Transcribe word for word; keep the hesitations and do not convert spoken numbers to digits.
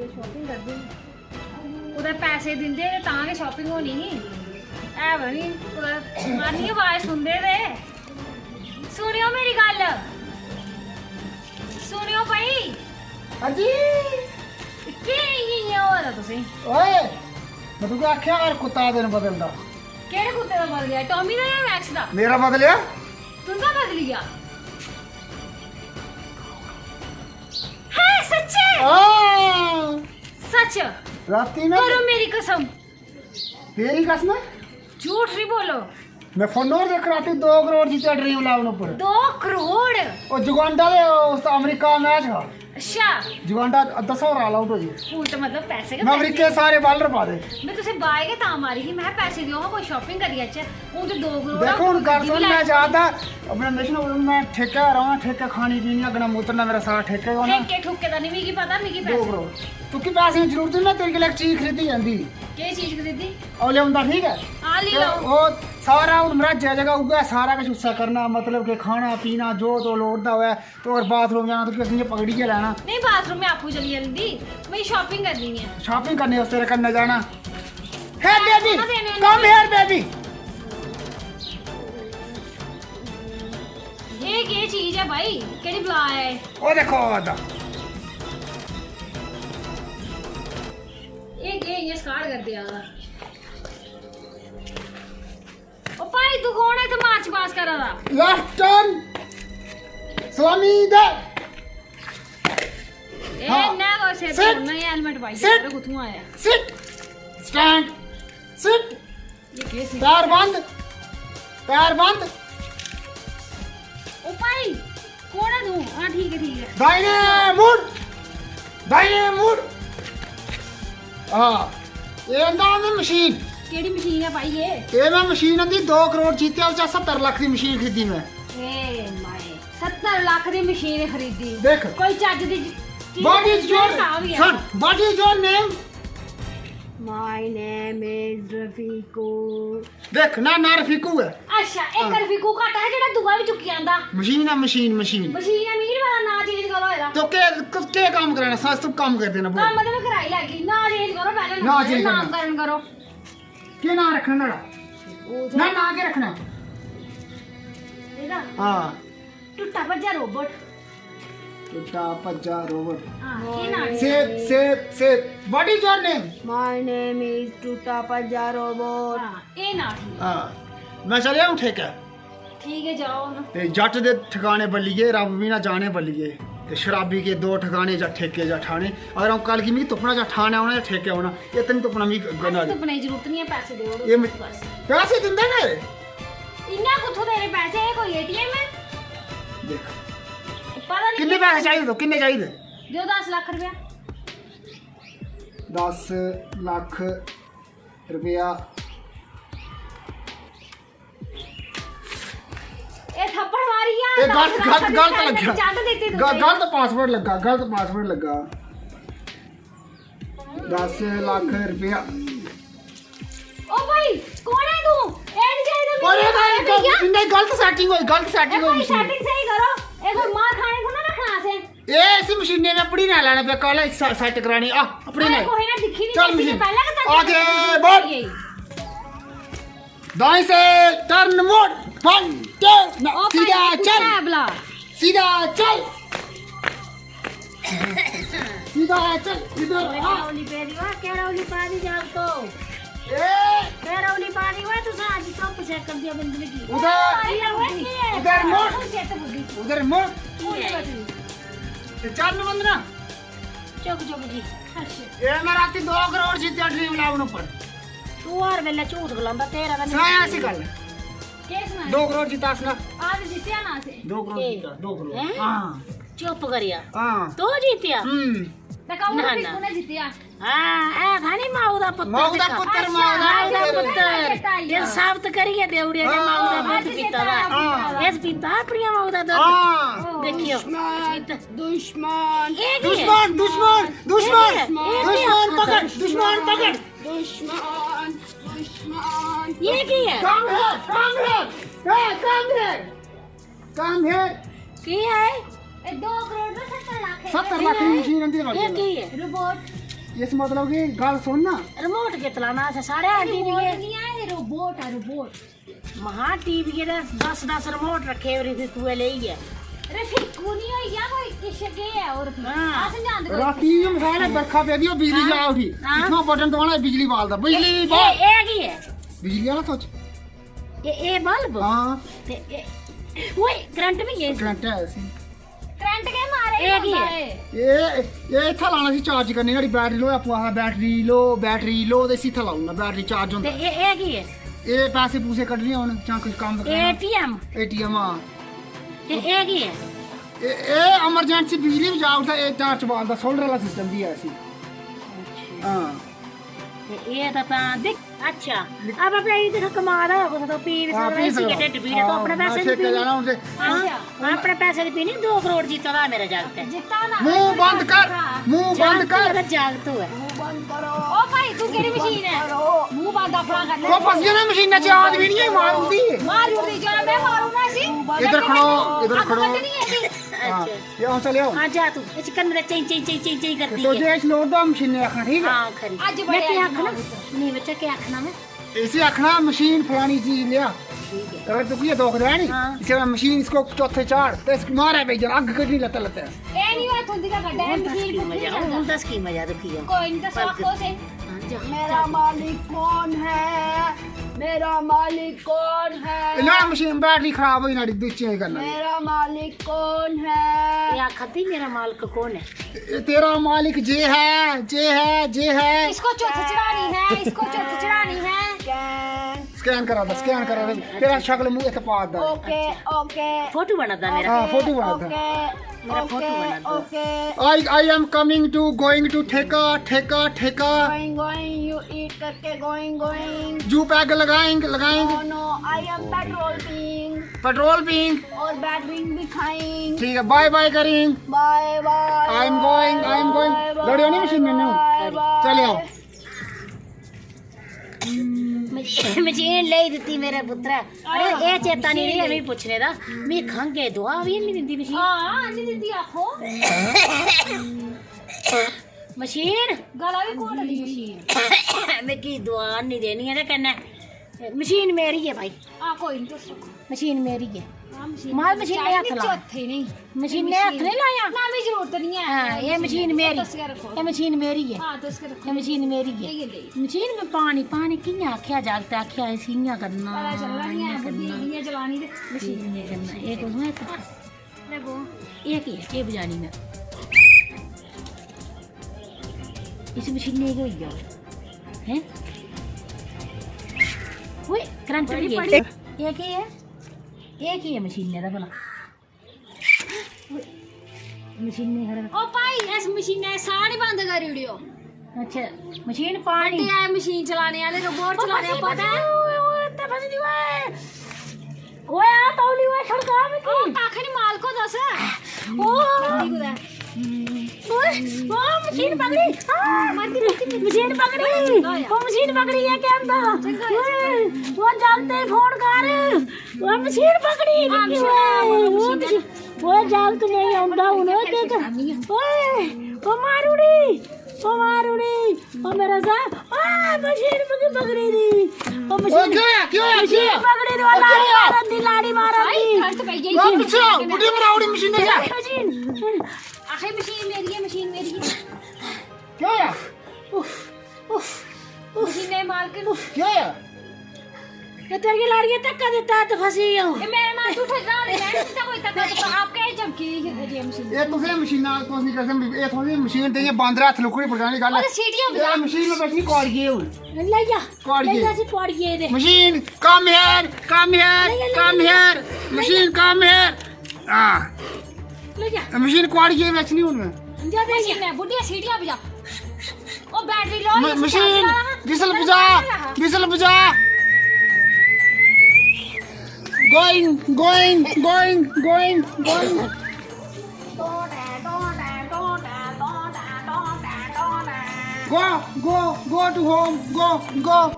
Shopping करदे न। कुतै पैसे दिंदे ते तां गै शॉपिंग होनी ही। है बी निं, कुतै मारनी आवाज सुनदे ते। सुनेओ मेरी गल्ल, सुनेओ भाई। हां जी। केह् इ'यां, इ'यां होआ दा तुसें? ओए, में तुगी आखेआ हर कुत्ता दिन बदलदा। केह्ड़े कुत्ते दा बदलेआ? टॉमी दा जां मैक्स दा? मेरा बदलेआ। तुं'दा बदली गेआ? है सच्चे? हां। सच? राती ना करो मेरी कसम। तेरी कसम? झूठ नहीं बोलो। मैं फोन और देख, राती दो करोड़ जीते ड्रीम इलेवन ऊपर। दो करोड़? ओ जुगांडा दे उस अमेरिका मैच हा। अच्छा। जुगांडा दस ओवर ऑल आउट हो गई। हून तो मतलब पैसे गै मैं पैसे। अमेरिके सारे बॉलर पा दे। मैं तुसे बाय गै तां मारी ही, मैं पैसे दियो हां, कोई शॉपिंग करी आचे। हून ते दो करोड़ देखो, हून गल्ल सुन, मैं जानदा अपने मिशन, मैं ठेके रहा, ठेके खानी पीनी, अगना मुतरना, मेरा सारा ठेके होना। ठेके ठुके दा नहीं मिगी पता, मिगी दो पैसे। करोड़। तुकी पैसे दी जरूरत नहीं, मैं तेरे लिए एक चीज खरीदी आंदी। केह् चीज खरीदी? ओले उंदा ठीक है? हां, लेई ते लैओ। ओह् सारा हून मराजै जगह उ'ऐ सारा किश उस्सै करना, मतलब कि खाना पीना जो तो लोड़दा होऐ, ते होर बाथरूम जाना ते किश इ'यां पकड़ियै लैना। नहीं, बाथरूम में आपूं चली जंदी, मिगी शॉपिंग करनी ऐ। शॉपिंग करने आस्तै तेरे कन्नै जाना। Hey baby, come here baby। एह् केह् चीज ऐ भाई? केह्ड़ी बला ऐ? ओह् देखो, ओह् दा। एह् केह् इ'यां स्काट करदे आ दा? ओ भाई, तू कौन है इत्थै मार्च पास करा दा? लेफ्ट टर्न, सलामी दे। ए, हां। ना को से सिट। तू नहीं हेलमेट भाई, सिट। तेरे कुत्थों आया? Sit, stand, sit. ये कैसे? पैर बंद, पैर बंद। ओ भाई, कौन है तू? हां, ठीक है, ठीक है। दाहिने मुड़, दाहिने मुड़। हां, ये आंदा मैं मशीन। केड़ी मशीन है भाई ये? ये मैं मशीन आंदी दो करोड़ जीतेआ, उस चा सत्तर लक्ख दी मशीन खरीदी मैं। ए माए, सत्तर लक्ख दी मशीन खरीदी। देख। कोई चज्ज दी चीज What is your, sun, what is your name? My name is रफीकू। देख ना, ना रफीकू है। अच्छा, एक हां। रफीकू घट है जेड़ा दूआ भी चुकी आंदा। मशीन है, मशीन, मशीन। मशीन है, मिगी नहीं पता, ना चेंज करो एदा। तो के, के काम कराना? सास तो काम कर देना, बोल। काम तो मैं कराई लैगी, ना चेंज करो, पहले ना ना चेंज करना। नामकरण करो। के नाम रखना नुहाड़ा? ना, ना के रखना? एदा? हां। टुट्टा भज्जा रोबोट। टुट्टा भज्जा रोबोट। हां, के नाम है? सेब, सेब, सेब। What is your name? My name is टुट्टा भज्जा रोबोट। हां, ए नाम है। हां, मैं चले आऊं ठेके। ठीक है, जाओ ना। ते जट दे ठिकाने बल्लिये, रब भी ना जाने बल्लिये। ते शराबी के दो ठिकाने, जा ठेके जा ठाने। अगर अ'ऊं कल गी मिगी तुप्पना जा ठाने औना जा ठेके औना, इतनी तुप्पना मिगी गंदा असें तुप्पने दी जरूरत नहीं है, पैसे देओ एह् मैं बस। पैसे दिंदे ने। इ'यां कुत्थों देने पैसे? एह् कोई एटीएम है? देख। पता नहीं किन्ने पैसे चाहिदे तो, किन्ने चाहिदे? देओ दस लक्ख रपेआ। दस लक्ख रपेआ। ए थप्पड़ मारी गया, एह् गलत, दस लक्ख गलत, दी गलत लग्गेआ। चंड दित्ती तुसें। ग-, गलत पासवर्ड लग्गा, गलत पासवर्ड लग्गा। दस लक्ख रपेआ। ओ भाई, कौन है तू? ए नहीं चाहिदा मिगी। अरे भाई, ए भैया। गल-, नहीं, गलत सेटिंग होई, गलत ए सेटिंग होई भाई, मशीन। सेटिंग सही करो। ए कोई मार खाने को ना रखना असें। ए इसी मशीनै में अपनी ना लैना पे, कल स-, सेट करानी। आ, अपनी अरे ना। कोई ना, दिक्खी नहीं चल किसी ने, मशीन। पहले के सेट आगे बढ़। दाएं से टर्न मोड़, वन, टू, ना, ओ भाई, सीधा ये कुत्ता चल। है भला। सीधा चल। सीधा चल, इधर ओए, आ। रौली पै दी वा, क्या रौली पा दी जाग तो? ए। क्या रौली पा दी वा, तुसा आज तो पछे कर दिया बंदे की। उधर, अरे, ओए, की है? उधर मोड़। तू चेत बुद्धि। उधर मोड़। की है? ते चल वंदना। चुप, चुप जी। अच्छा। ए मैं राती दो करोड़ जीत्या ड्रीम इलेवन ऊपर। तू हर वेले झूठ गलांदा, तेरा तां सनाया ऐसी गल्ल। केह् सनाया? दो करोड़ जीता असना। आज जीत्या ना असें। दो करोड़ के? जीता, दो करोड़। हैं? हां। चुप करिया। हां। तू जीत्या? हम्म। ते कौन ना, रफीकू ना। ने जीत्या? हां, ए था नी माऊ दा पुत्तर माऊ दा दिक्खा। पुत्तर, अच्छा, माऊ दा माऊ दा पुत्तर। पुत्तर। ये साबित करियै देई ओड़ेआ जे हां। माऊ दा दुद्ध पीता दा। हां। इस पीता अपनी माऊ दा दुद्ध। हां। देखियो। दुश्मन, दुश्मन। ये की है? दुश्मन, दुश्मन, दुश्मन। ये की है? ये की दुश्मन है? पकड़, दुश्मन पकड़। दुश्मन, दुश्मन। ये की है? Come here, come here। A, come here। Come here। की है? ए, दो करोड़ में सत्तर लाख है। सत्तर लाख की मशीन आंदी है। ये की है? रोबोट। इस मतलब कि गल्ल सुन ना। रिमोट के चलाना असें साढ़े रिमोट टीवी नहीं है, ये रोबोट है, रोबोट। महा टीवी दे दस दस रिमोट रक्खे होए रे तू लेइयै। अरे फिर कुनी होई गया कोई किश के है और फिर हां। अस जानदे कोई राती भी मसाले बरखा पेदी, ओह् बिजली जा उठी। हां। इत्थों बटन दबाना, बिजली बालदा, बिजली ए, बाल। ए, ए की है? बिजली वाला सोच। ए, ए बल्ब? हां। ते ए, ओए, करंट भी है इसी। करंट है इसी। करंट के मारे एह् की ऐ? एह्, एह् इत्थै लाना सी चार्ज करने, न्हाड़ी बैटरी लो, आपूं आखदा बैटरी लो, बैटरी लो, ते इसी इत्थै लाई ओड़ना, बैटरी चार्ज ते होंदा। एह्, एह् की ऐ? एह् पैसे पूसे कड्ढने होन जां कुछ कम्म करना। एटीएम? एटीएम, हां। ते एह् की ऐ? एह्, एह् इमरजेंसी बिजली बी जा उठदा, एह् टार्च बालदा, सोलर आह्ला सिस्टम बी ऐ इसी। अच्छा। हां। ते एह् तां, तां दिक्ख, अच्छा, अब अपने एह् दिक्ख कमा दा होग कुसै तो, पी बी हां, सकदा, पी इसी सकदा। गै ढिड्ड पीड़ ऐ, तो हां, अपने पैसे नशे दी ते पीनी। जाना हून ते। हां, अपने पैसे दी पीनी, दो करोड़ जीता दा मेरा जागत ऐ। जीता ना। मूंह बंद कर, मूंह बंद जागत कर। मेरा जागत होऐ। मूंह बंद करो। ओ भाई, तू केह्ड़ी मशीन ऐ? मूंह बंद अपना कर ले। तो फस गया ना मशीन च, आदमी नहीं है, मार उंदी। मार उंदी, जा, मैं मारूंगा इसी। इधर खड़ो, इधर अग्ग खड़ो। कड्ढनी है इसी। हां। अच्छा। ये हून चले आओ। हां, जा तू। इस कन्नै चें, चें, चें, चें, चें करदी तो ऐ। जे इस लोड़दा मशीनै आखना, ठीक ऐ? हां, खरी। अज्ज में बड़े केह् आखना? नेईं बच्चा, केह् आखना में? इसी आखना मशीन फलानी चीज लेआ। ठीक ऐ। अगर तुकी ये दुख देआ नी, हां। इसे मशीन इसको चौथे चाढ़, ते इसकी मारै पेई जाना, अग्ग कड्ढनी लत्तै लत्तै। एह् निं होआ तुं'दी गै गड्डा, एह् हून मशीन दस की फुक्की मजा, जंदा। हून दस की मजा दिक्खी जाओ। कोई निं, दस्सो, आखो स्हेई। हां, जा, मेरा जा। मालिक कौन है? मेरा मालिक कौन है? ना मशीन बैटरी खराब होई न्हाड़ी, दूई चेंज करना। मेरा मालिक कौन है? ये आखा दी, मेरा मालिक कौन है? ये तेरा मालिक जे है, जे है, जे है। इसको चुत्थ चढ़ानी है, इसको चुत्थ चढ़ानी है। स्कैन करा दा, स्कैन करा दा। तेरा शक्ल मुंह इत्थै पा दा। Okay, okay. फोटो बना दा मेरा। हां, फोटो बना दा। ओके। मेरा फोटो बना दो। Okay. I, I am coming to, going to ठेका, ठेका, ठेका। Going, going, you eat करके going, going। You peg लगाएंग, लगाएंग। No, no, I am petrol pink। Petrol pink. और बैटरिंग भी खाएंग। ठीक है, बाय बाय करेंग। Bye bye. I am going, I am going। Bye bye, लड़ियो नहीं मशीन में, नहीं। Bye bye. चले आओ। मशीन, मशीन लेई दित्ती मेरे पुत्तरै। अरे, एह् चेता निं रेहा मिगी पुच्छने दा। मिगी खंघ ऐ, दुआ बी निं दिंदी मशीन। हां, निं दिंदी, आखो। मशीन। गला बी घोटदी मशीन। मिगी दुआ निं देनी ऐ ते कन्नै मशीन मेरी ऐ भाई। हां, कोई निं, तुस रक्खो। मशीन मेरी ऐ। हां, मशीन माल मेरी। मशीन चाहिदी हत्थ ला। चौथे नहीं। मशीनै हत्थ नहीं लाया? ना, मिगी जरूरत नहीं है। हां, एह् मशीन मेरी। तुस गै रक्खो। एह् मशीन मेरी ऐ। हां, तुस गै रक्खो। एह् मशीन मेरी ऐ। लेइयै, लेइयै। मशीन में पानी, पानी कि'यां आखेआ जागतै, आखेआ इसी इ'यां करना, पता चलना नहीं है, इ'यां बुद्धि करना। इ'यां चलानी ते मशीन इ'यां करना। एह् कु'त्थुआं इक, एह् केह् ऐ? एह् बजानी में। इस मशीनै गी होई गेआ। हैं? ओए, करंट बड़ी, बड़ी। एह् केह् ऐ? एह् केह् ऐ मशीनै दा भला? मशीनै खरा। ओ भाई, इस मशीनै दा साह् निं बंद करी ओड़ेओ। अच्छा, मशीन पानी। बड्डे आए मशीन चलाने आह्ले, रोबोट चलाने दा पता ऐ? ओए, ओए, इत्थै फसी दी ओए। ओए, आ तौली ओए, छड़का मिगी। ओ, कक्ख निं, मालको दस। ओ। मरदी कुतै। ओए, ओ, मशीन पकड़ी। आ, मरदी, मरदी, मरदी। मशीन पकड़ी। ओ, मशीन पकड़ी, एह् केह् होंदा? चंगा होआ, ओए, चंगा होआ। ओ, जागतै गी फोन कर। ओए, मशीन पकड़ी, हां, मिगी, मशीन ओए, पकड़ी, ओ, मशीन मशीन, पकड़ी। ओए, जागत नेईं औंदा हुन, ओए, केह् कर-, ओए, ओ, मारुड़ी, ओ, मारुड़ी, ओ, मेरा सा-, ओए, मशीन मिगी पकड़ी दी, ओ, मशीन, ओए, केह् होआ, केह् होआ, मशीन केह् होआ? पकड़ी दी, ओ, केह् लाड़ी होआ? मारन दी, लाड़ी मारन दी। हाय, ठंड पई गेई। ओ, पिच्छे आओ, बुड्ढी मराओ, मशीन दी। मशीन। आखिर मशीन मेरी ऐ, मशीन मेरी ऐ। केह् होआ? उफ। उफ, उफ। मशीनै दे मालक न। उफ, केह् होआ? ते तेरिये लाड़िये धक्का दित्ता ते फसी गेआ। ए, मेरे मां झूठे जनाब ने, मैं नहीं दित्ता कोई धक्का धुक्का, आप क्या ही चमकी दी फिरदे जे मशीन। एह् तुसें मशीनां, तुस निं करी सकदे, एह् थोह्ड़ी मशीन ते इ'यां बांदर हत्थ लुक्कड़ी पकड़ने आह्ली गल्ल ऐ। ओह् सीटियां बजाओ। एह् मशीन में बची कुआड़िये हून। लेई जा। कुआड़िये। लेई जा इसी कुआड़िये दे। Machine, come here, come here, लेई जा, लेई जा, come लेई जा। Here। Machine, come here। हां। लेई जा। मशीन कुआड़िये बेचनी हून मैं। जा दे इसी। मशीन में बुड्ढिया सीटियां बजा। ओ बैटरी लो, म-, ये मशीन, चार्ज वाला। विसल बजा, विसल बजा। Going, going, going, going, going। Go, go, go to home, go, go।